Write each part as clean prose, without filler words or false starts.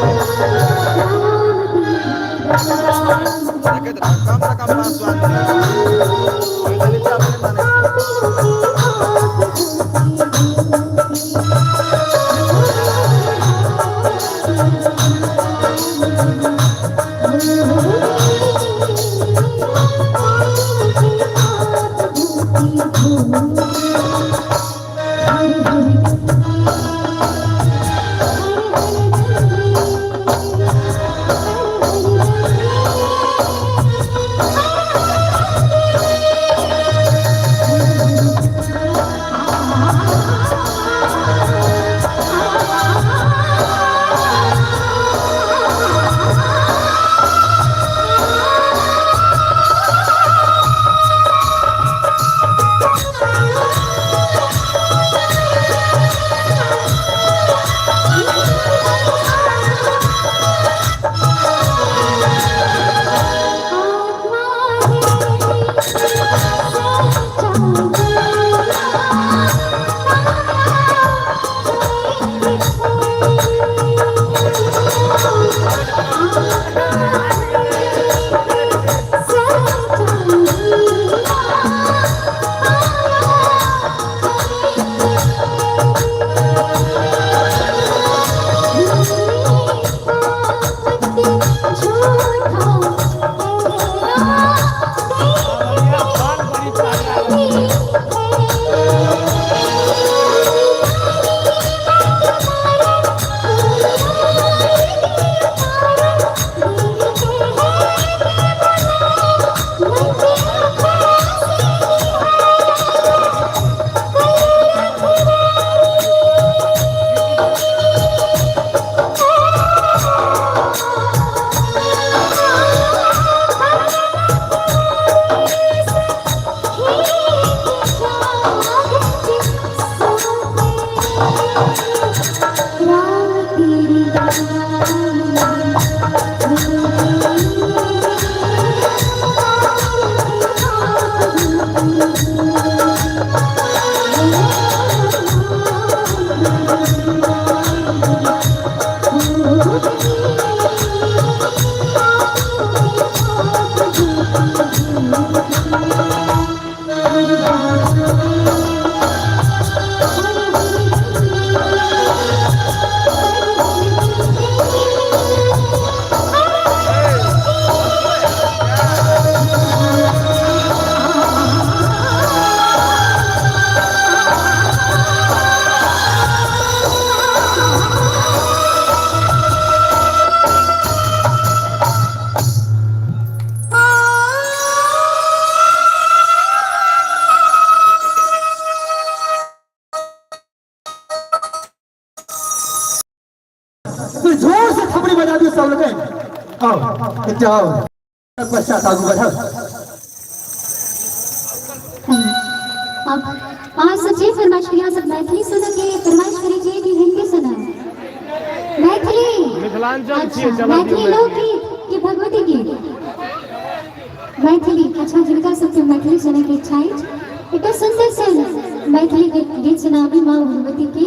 देखैत रह कमसँ कम 500 आदमी रहै छै। अपने मानै छै। फिर जोर से थपड़ी बजा दियो सब लोग। आओ एकटा आओ पश्चात आगू बढ़ाओ। अब अहाँ सब जे फरमाइश करी, अहाँ सब मैथिली सुनऽ के फरमाइश करै छियै कि हिंदी सुनऽ? मैथिली। मिथिलांचल छियै। अच्छा। चलऽ दियौ। मैथिली लोकगीत कि भगवती गीत? मैथिली। अच्छा, जिनका सबके मैथिली सुनय के इच्छा अछि, एकटा सुन्दर सन मैथिली गीत सुनाबी माँ भगवती के।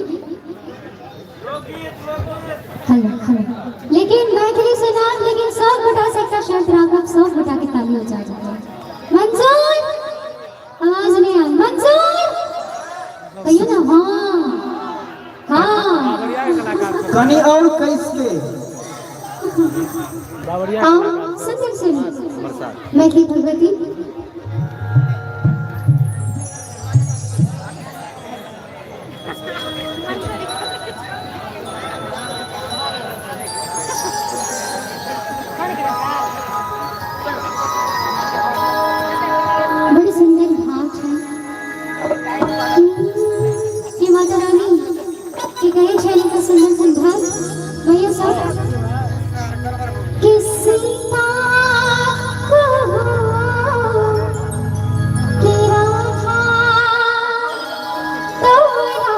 हेलो हेलो, लेकिन मैथिली सुनाब, लेकिन सब गोटा से एकटा शर्त राखब, सब गोटा के ताली हो जाए। मंजूर? आवाज नहीं आयल। मंजूर? कहियो ना। हाँ हाँ। कनी और कैस के आओ, सुंदर सन मैथिली भगवती। बड़ी सुंदर भाव छै कि माता रानी की कहै छै एकटा सुंदर सन भाव भैया सब कि सीता को कि राधा तोरा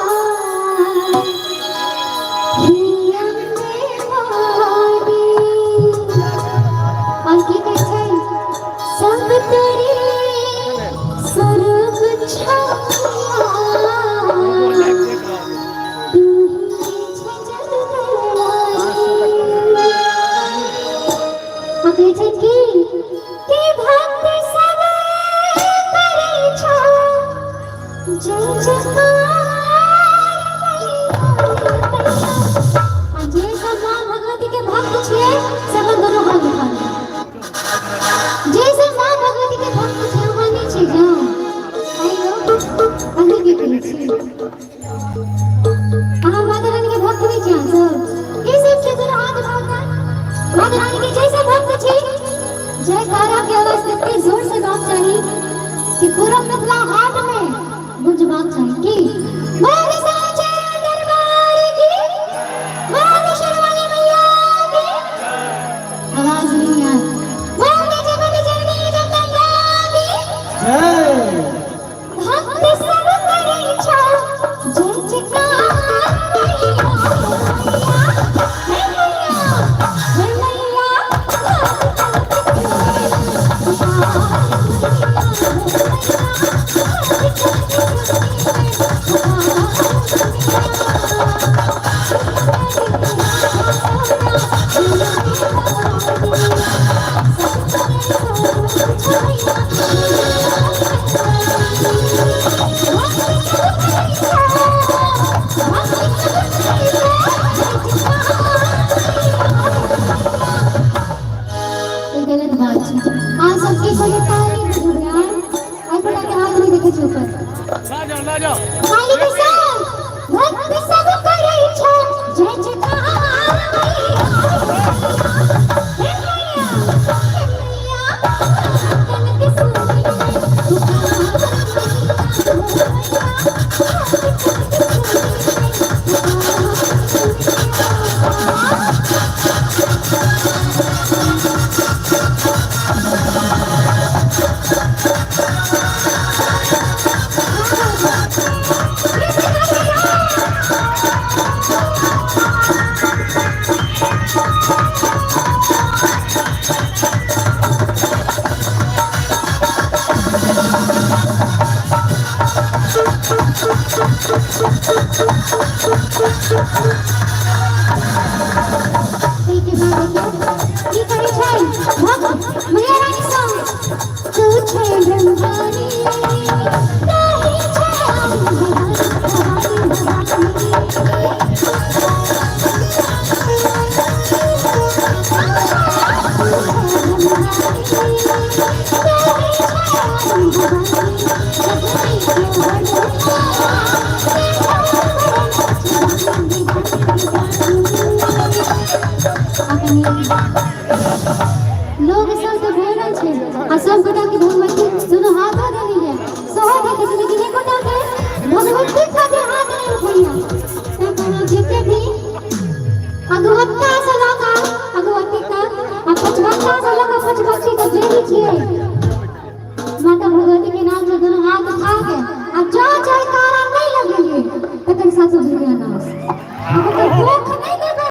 हिया में वारी। और की कहै छै, सब तोरे स्वर्ग छाया, तू ही छै जगदलवारी। कहै छै की कि भक्त सब करै छौ जय जयकार मैया। आ जे सब माँ भगवती के भक्त छियै से अपन दुनू हाथ उठा लिअ। जे सब माँ भगवती के भक्त छियै, अहाँ नहि छियै जाउ आइयो अहीं के कहै छी, अहाँ माता रानी के भक्त नहि छी? अहाँ सब के सब छै, दुनू हाथ उठाउ तऽ। माता रानी के जैसे भक्त छी, जयकारा के आवाज तते जोर से गाम चाही कि पूरा मिथिला हाट में गुंजबाक चाही की बोल साचे दरबार की, बोल शेरवाली मैया की। आवाज नहीं आए। बोल जगत जननी जगदम्बा की जय। भक्त सब करै छौ जय जयकार मैया, हे मैया, हे मैया। ई गलत बात छै। अहाँ सबके पहिले ताली बजबै। आय आइ गोटा के हाथ नहि देखै छी ऊपर। ताली के साथ। भक्त सब करै छौ जय जयकार मैया, हे मैया, हे मैया। कनक सुनी पुकार मैया, कनक सुनी पुकार। ताहिके बाद देखियौ की करै छै भक्त मैया रानी सँ। तू छै ब्रह्मानी, ताही छै भवानी, भवानी, भवानी। लोग सब तऽ भरल छै आ सब गोटा के भगवती दुनू हाथो देने है, सेहो देखै छै, लेकिन एकोटा के भगवती खातिर हाथ नहि उठैया। तैं कहलहुँ, जते भी अगवत्ता से लऽ कऽ अगवत्ती तक आ पचवत्ता से लऽ कऽ पचवत्ती तक जे भी छियै, माता भगवती